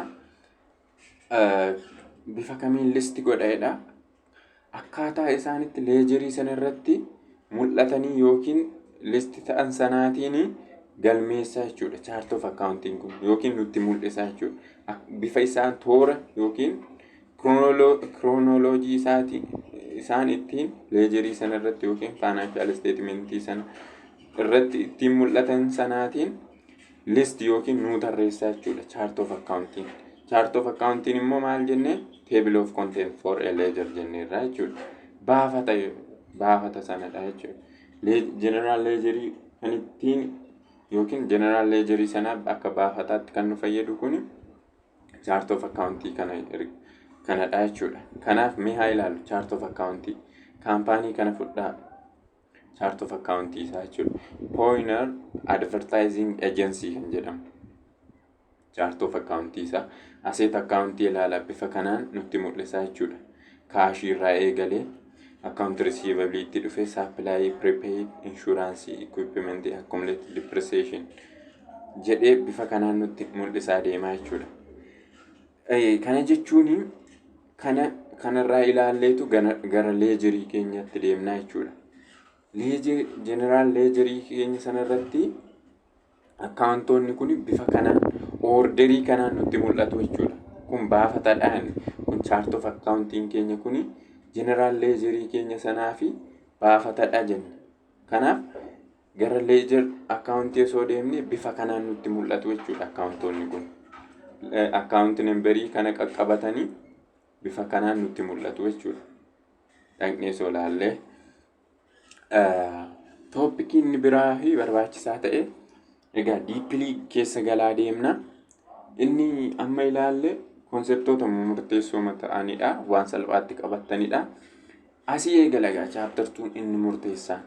Bifa kamiin list godha? Akkaataa isaanitti ledgerii sana irratti mul'atanii yookiin list ta'an sanaatiin galmeessaa jechuudha. Chart of accounting kun yookiin nutti mul'isaa jechuudha. Bifa isaan toora yookiin chronology isaatiin isaan ittiin ledgerii sana irratti yookiin financial statementii sana Irratti ittiin mul'atan sanaatiin list yookiin nuu tarreessaa jechuudha chart of accountiin. Chart of accountiin immoo maal jennee? Table of content for a ledger jenneerra jechuudha. Baafata sanadha jechuudha. General ledgerii kan ittiin yookiin general ledgerii sana akka baafataatti kan nu fayyadu kuni chart of accountii kanadha jechuudha. Kanaaf mee haa ilaallu chart of accountii. Kaampaanii kana fudhaa, chart of accountii isaa jechuudha. Pioneer Advertising Agency kan jedhamu. Chart of accountii isaa, asset accountii ilaala, bifa kanaan nutti mul'isa jechuudha. Cashii irraa eegalee account receivable itti dhufe, supply, prepaid, insurance, equipment, accumulated depreciation jedhee bifa kanaan nutti mul'isaa deemaa jechuudha. Kana jechuun kana kanarraa ilaalleetu gara ledgerii keenyatti deemnaa jechuudha. General ledgerii keenya sanarratti accountoonni kun bifa kanaan, orderii kanaan nutti mul'atu jechuudha. Kun baafatadhaan, kun chart of accountiin keenya kuni general ledgerii keenya sanaa fi baafatadha jenna. Kanaaf gara ledger accountii osoo deemne bifa kanaan nutti mul'atu jechuudha accountoonni kun. Account numberii kana qaqqabatanii bifa kanaan nutti mul'atu jechuudha. Dhaqnee osoo ilaallee. Topiciin inni biraa fi barbaachisaa ta'e, egaa deeply keessa galaa deemna. Inni amma ilaalle conceptoota murteessoo ta'anidha. Waan salphaatti qabattanidha. Asii eegala egaa chapter twon inni murteessaa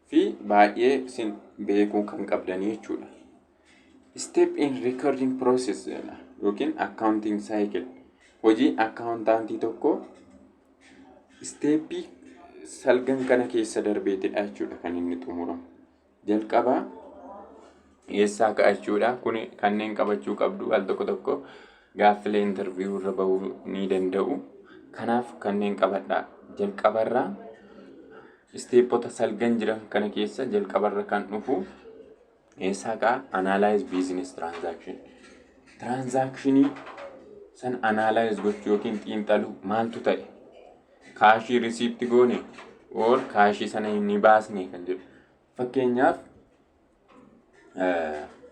fi baay'ee isin beekuu kan qabdanii jechuudha. Step in recording process jedha yookiin accounting cycle. Hojii accountantii tokko steppii salgan kana keessa darbeetidha jechuudha kan inni xumuramu. Jalqabaa eessaa ka'a jechuudha. Kun kanneen qabachuu qabdu, al tokko tokko gaaffilee interview irra bahuu ni danda'u. Kanaaf kanneen qabadhaa. Jalqabarraa steppota salgan jiran kana keessa jalqabarra kan dhufu eessaa ka'a? Analyze business transaction. Transactionii san analyze gochuu yookiin xiinxaluu, maaltu ta'e? Cashii receipt goone or cashii sana ni baasne kan jedhu. Fakkeenyaaf,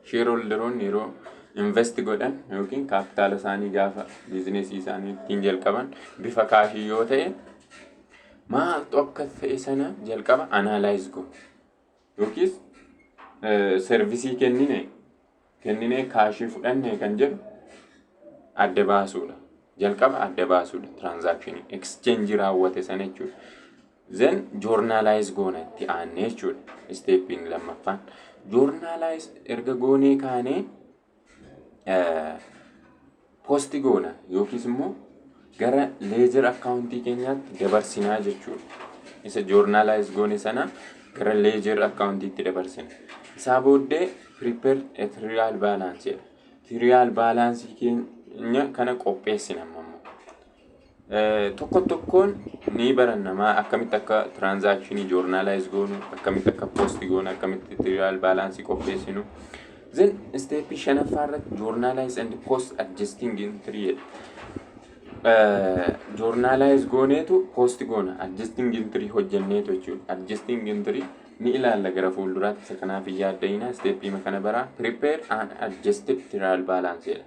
shareholderoonni yeroo invest godhan yookiin kaapitaala isaanii gaafa businessii isaanii ittiin jalqaban bifa cashii yoo ta'e, maaltu akka ta'e sana jalqaba analyze go. Yookiis serviceii kennine cashii fudhanne kan jedhu adda baasuudha. Jalqaba adda baasuudha transactionii exchange raawwate sana jechuudha. Then journalize goona itti aannee jechuudha. Steppiin lammaffaan. Journalize erga goonee kaanee post goona yookiis immoo gara ledger accountii keenyaatti dabarsinaa jechuudha. Isa journalize goone sana gara ledger accountiitti dabarsina. Isaa booddee prepare a trial balance jedha. Trial balance keenya kana qopheessina ammoo. Tokko tokkoon ni barannamaa, akkamitti akka transactionii journalize goonu, akkamitti akka post goonu, akkamitti trial balance qopheessinu. Then step shanaffaa irratti journalize and post adjusting entry jedha. Journalize gooneetu post goona, adjusting entry hojjenneetu jechuudha. Adjusting entry ni ilaalla gara fuulduraatti, isa kanaaf hin yaadda'ina, steppii kana baraa. Prepare an adjusted trial balance jedha.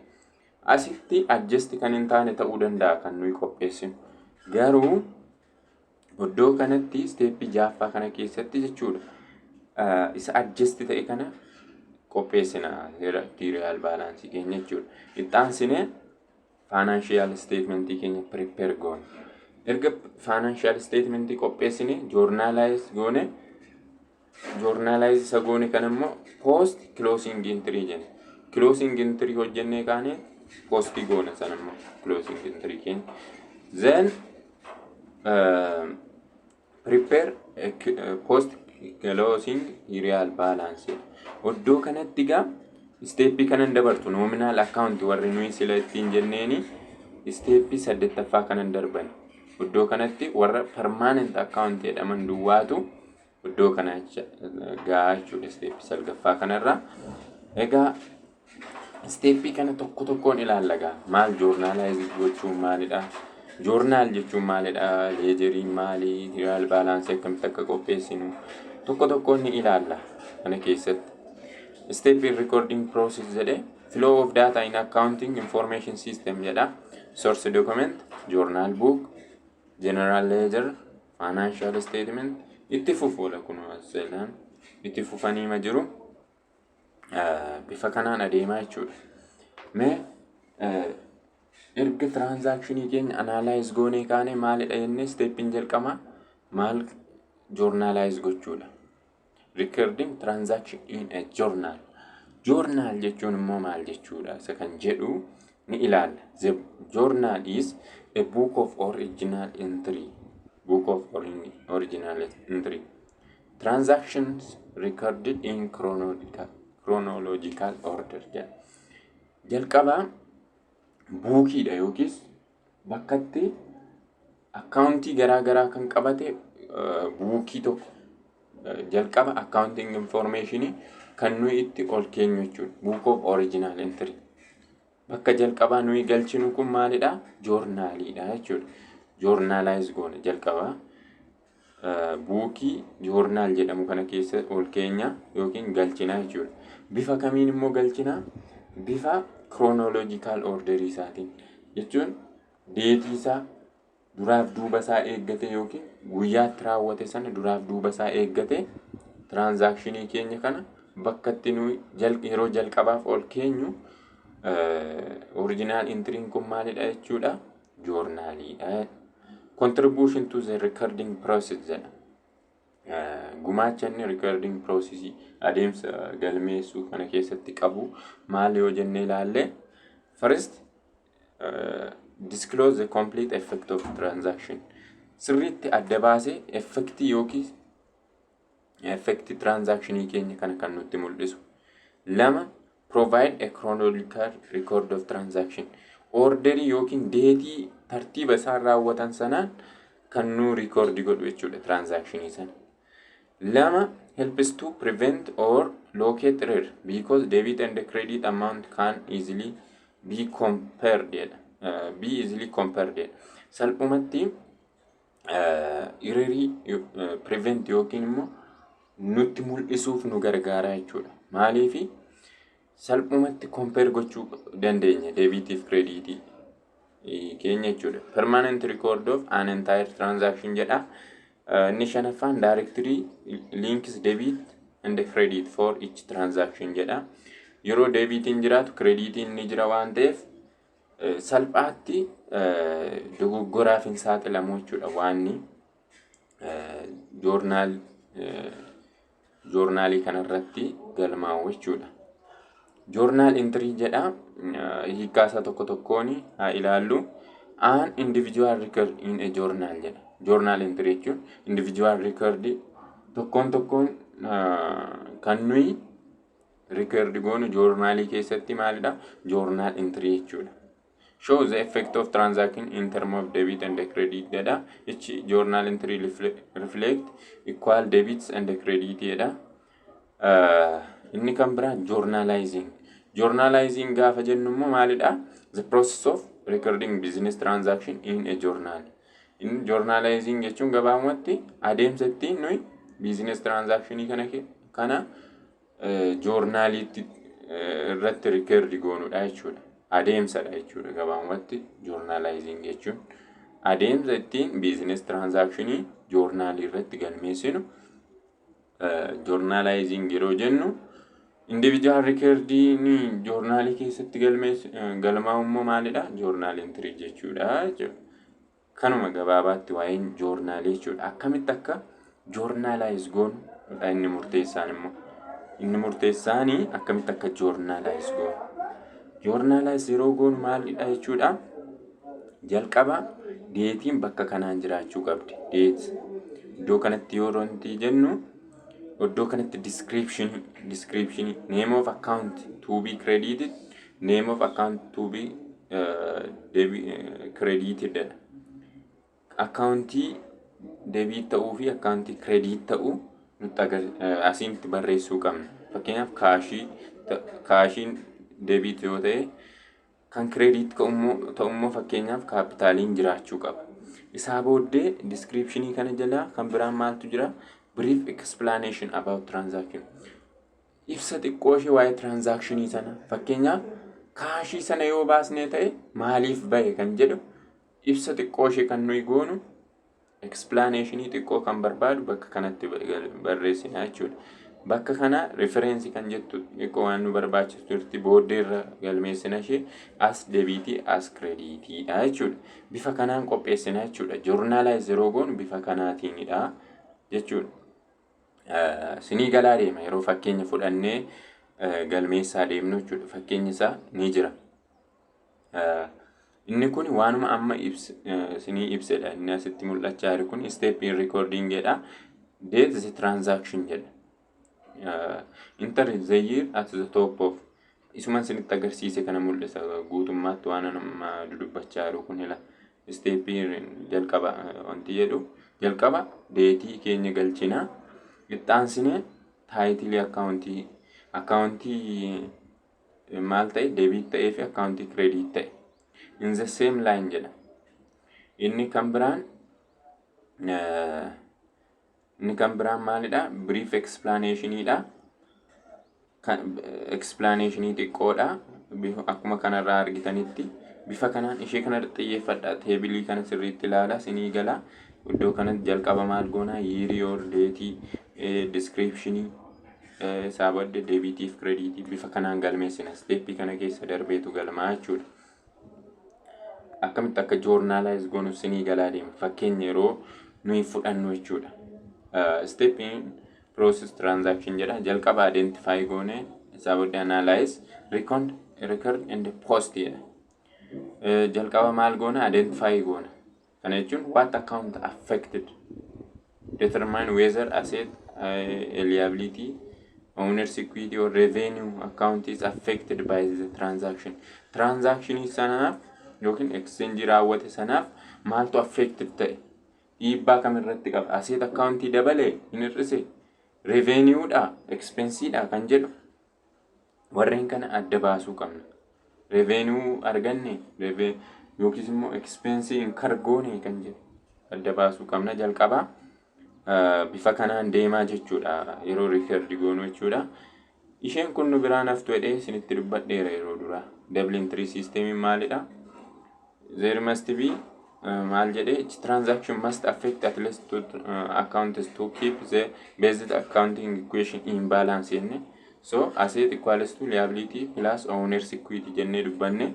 Asitti adjust kan hin taane ta'uu danda'a kan nuyi qopheessinu. Garuu iddoo kanatti, steppii jaaffaa kana keessatti jechuudha. Isa adjust ta'e kana qopheessina trial balance keenya jechuudha. Itti financial statementii keenya prepare goone. Erga financial statementii qopheessine, journalize goone, journalize isa goone kana immoo post closing entry jenna. Closing entry hojjennee kaane post goone sana immoo closing entry keenya. Then prepare post closing trial balance. Iddoo kanatti gaa steppii kanan dabartu nominal account warri nuyi sila ittiin jenneeni steppii saddeettaffaa kanan darban. Iddoo kanatti warra permanent account jedhaman duwwaatu iddoo kana gahaa jechuudha steppii salgaffaa kanarra. Egaa steppii kana tokko tokkoon ilaalla gaa, maal journalize gochuun maalidha? Journal jechuun maalidha? Ledgeriin maali? Trial balance akkamitti akka qopheessinu tokko tokkoon ni ilaalla kana keessatti. Step in recording process jedhe, flow of data in accounting information system jedha. Source document, journal book, general ledger, financial statement itti fufuudha. Kun seelaan itti fufanii ma jiru, bifa kanaan adeemaa jechuudha. Mee erga transactionii keenya analyze goonee kaane, maalidha jennee, steppiin jalqabaa maal? Journalize gochuudha. Recording transaction in a journal. Journal jechuun immoo maal jechuudha isa kan jedhu ni ilaalla. The journal is a book of original entry. Book of original entry. Transactions recorded in chronological order jedha. Jalqabaa bookiidha yookiis bakkatti accountii garaa garaa kan qabate bookii tokko, jalqaba accounting informationii kan nuyi itti ol keenyu jechuudha. Book of original entry. Bakka jalqabaa nuyi galchinu kun maalidha? Journaliidha jechuudha. Journalize goona jalqabaa. Bookii journal jedhamu kana keessa ol keenya yookiin galchina jechuudha. Bifa kamiin immoo galchina? Bifa chronological orderii isaatiin jechuun dateii isaa duraaf duuba isaa eeggate yookiin guyyaatti raawwate sana duraaf duuba isaa eeggate, transactionii keenya kana bakka itti nuyi yeroo jalqabaaf ol keenyu, original entryn kun maalidha jechuudha? Journaliidha. Contribution to the recording process jedha. Gumaacha inni recording process, adeemsa galmeessuu kana keessatti qabu maal yoo jennee ilaalle, first, disclose the complete effect of transaction. Sirriitti adda baasee effectii yookiin effectii transactionii keenya kana kan nutti mul'isu. Lama, provide a chronological record of transaction. Orderii yookiin dateii tartiiba isaan raawwatan sanaan kan nu record godhu jechuudha transactionii sana. Lama, helps to prevent or locate error because debit and credit amount can easily be compared jedha. Be easily compared jedha. Salphumatti errorii prevent yookiin immoo nutti mul'isuuf nu gargaara jechuudha. Maaliifi? Salphumatti compare gochuu dandeenya debitiif creditii keenya jechuudha. Permanent record of an entire transaction jedha. Inni shanaffaan directly links debit and credit for each transaction jedha. Yeroo debitiin jiraatu creditiin ni jira waan ta'eef, salphaatti dogoggoraaf hin saaxilamu jechuudha waanni journalii kanarratti galmaa'u jechuudha. Journal entry jedha, hiikkaa isaa tokko tokkoon haa ilaallu. An individual record in a journal jedha. Journal entry jechuun individual record tokkoon tokkoon kan nuyi record goonu journalii keessatti maalidha? Journal entry jechuudha. Show the effect of transaction in term of debit and credit jedha. Each journal entry reflect equal debits and credit jedha. Inni kan biraa journalizing. Journalizing gaafa jennu immoo maalidha? The process of recording business transaction in a journal. Inni journalizing jechuun gabaabumatti adeemsa ittiin nuyi business transactionii kana journaliitti irratti record goonudha jechuudha. Adeemsadha jechuudha gabaabumatti journalizing jechuun. Adeemsa ittiin business transactionii journalii irratti galmeessinu journalizing yeroo jennu, individual recordiin journalii keessatti galmaa'u immoo maalidha? Journal entry jechuudha jechuudha. Kanuma gabaabaatti waa'een journalii jechuudha. Akkamitti akka journalize goonu inni murteessaan immoo. Inni murteessaanii akkamitti akka journalize goonu. Journalize yeroo goonu maalidha jechuudha? Jalqaba dateiin bakka kanaan jiraachuu qabdi. Date iddoo kanatti yoo wanti jennu, iddoo kanatti descriptionii, name of account to be credited, name of account to be credited dha. Accountii debit ta'uu fi accountii credit ta'uu nutti asitti barreessuu qabna. Fakkeenyaaf cashiin debit yoo ta'e Kan credit ta'ummoo fakkeenyaaf capitaliin jiraachuu qaba. Isaa booddee descriptionii kana jala kan biraan maaltu jira? Brief explanation about transaction. Ibsa xiqqoo ishee waa'ee transactionii sana, fakkeenyaaf cashii sana yoo baasnee ta'e maaliif bahe kan jedhu, ibsa xiqqoo ishee kan nuyi goonu, explanationii xiqqoo kan barbaadu bakka kanatti barreessina jechuudha. Bakka kana reference kan jettu xiqqoo waan nu barbaachisu jirti, booddeerra galmeessina ishee, as debitii as creditiidha jechuudha. Bifa kanaan qopheessina jechuudha. Journalize yeroo goonu bifa kanaatiinidha jechuudha. Sinii galaa deema yeroo fakkeenya fudhannee galmeessaa deemnu jechuudha. Fakkeenyi isaa ni jira. Inni kun waanuma amma sinii ibsedha. Inni asitti mul'achaa jiru kun step in recordingedha. Date the transaction jedha. Enter the year at the top of, isuman sinitti agarsiise kana mul'isa guutummaatti waan amma dudubbachaa jiru kun ila. Stepii jalqaba wanti jedhu, jalqaba dateii keenya galchinaa, itti titleii accountii maal ta'e, debit ta'ee fi accountii credit ta'e, in the same line jedha. Inni kan biraan maalidha? Brief explanationidha. Explanationii xiqqoodha. Akkuma kanarraa argitanitti bifa kanaan ishee kana xiyyeeffadha. Tableii kana sirriitti ilaala, sinii gala. Iddoo kanatti jalqaba maal goonaa? Yearii or dateii, descriptionii isaa booddee debitii fi creditii bifa kanaan galmeessina. Stepii kana keessa darbeetu galmaa jechuudha. Akkamitti akka journalize goonu sinii galaa deema. Fakkeenya yeroo nuyi fudhannu jechuudha. Stepiin process transaction jedha. Jalqaba identify goone, isaa booddee analyze, record and post jedha. Jalqaba maal goona? Identify goona. Kana jechuun what account affected, determine whether asset, liability, owner's equity or revenue account is affected by the transaction. Transaction sanaaf yookiin exchange raawwate sanaaf maaltu affected ta'e, dhiibbaa kam irratti qaba, asset accountii dabalee, hin hir'ise, revenue'dha, expenseedha kan jedhu, warreen kana adda baasuu qabna. Revenue arganne yookiis immoo expense incur goone kan jedhu adda baasuu qabna jalqabaa. Bifa kanaan deemaa jechuudha yeroo record goonu jechuudha. Isheen kun nu biraan haftu jedhee isinitti dubbadheera yeroo duraa. Double entry system maalidha? There must be maal jedhee, each transaction must affect at least two accounts to keep the basic accounting equation in balance jenne. So asset equals to liability plus owner's equity jennee dubbanne.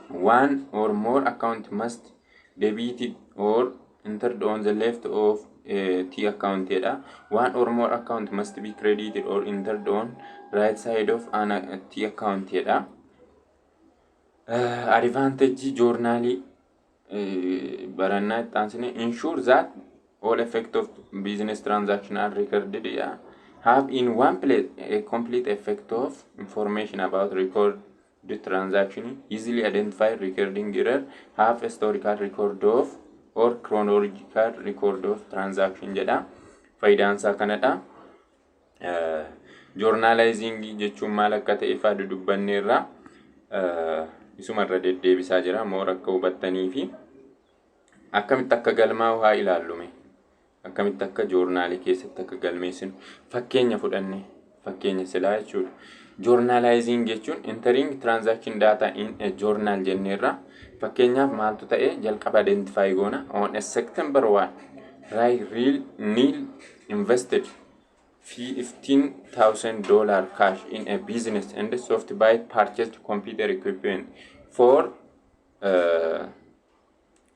One or more account must debited or entered on the left of T account jedha. One or more account must be credited or entered on right side of an T account jedha. Advantage journalii barannaa itti aansine, ensure that all effect of business transaction are recorded jedha. Have in one place a complete effect of information about record the transaction, easily identify recording error, have historical record of or chronological record of transaction jedha. Faayidaan isaa kanadha. Journalizing jechuun maal akka ta'e faa dudubbanneerra. Isumarra deddeebisaa jira moora akka hubattanii fi akkamitti akka galmaa'u haa ilaallume. Akkamitti akka journalii keessatti akka galmeessinu fakkeenya fudhanne, fakkeenya silaa jechuudha. Journalizing jechuun entering transaction data in a journal jenneerra. Fakkeenyaaf maaltu ta'e? Jalqaba identify goona. On a September 1, Ray Real Neil invested $15,000 cash in a business and Softbyte purchased computer equipment for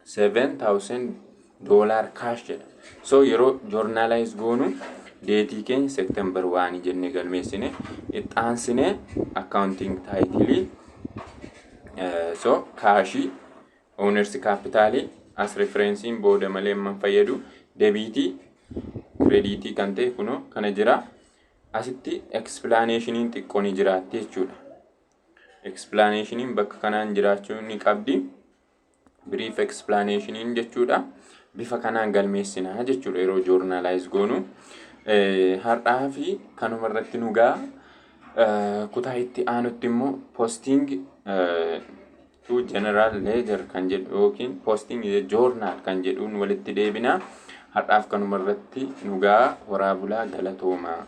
$7,000 cash jedha. So yeroo journalize goonu dateii keenya September 1 jennee galmeessine, itti aansine accounting titleii, so cashii, owners capitalii as referenceiin booda malee amman fayyadu, debitii creditii kan ta'e kunoo kana jira. Asitti explanationiin xiqqoo ni jiraatti jechuudha. Explanationiin bakka kanaan jiraachuu ni qabdi. Brief explanationiin jechuudha. Bifa kanaan galmeessinaa jechuudha yeroo journalize goonu. Har'aa fi kanuma irratti nu ga'a. Kutaa itti aanutti immoo posting to general ledger kan jedhu yookiin posting journal kan jedhuun walitti deebina. Har'aaf kanuma irratti nu ga'a. Horaa bulaa, galatoomaa.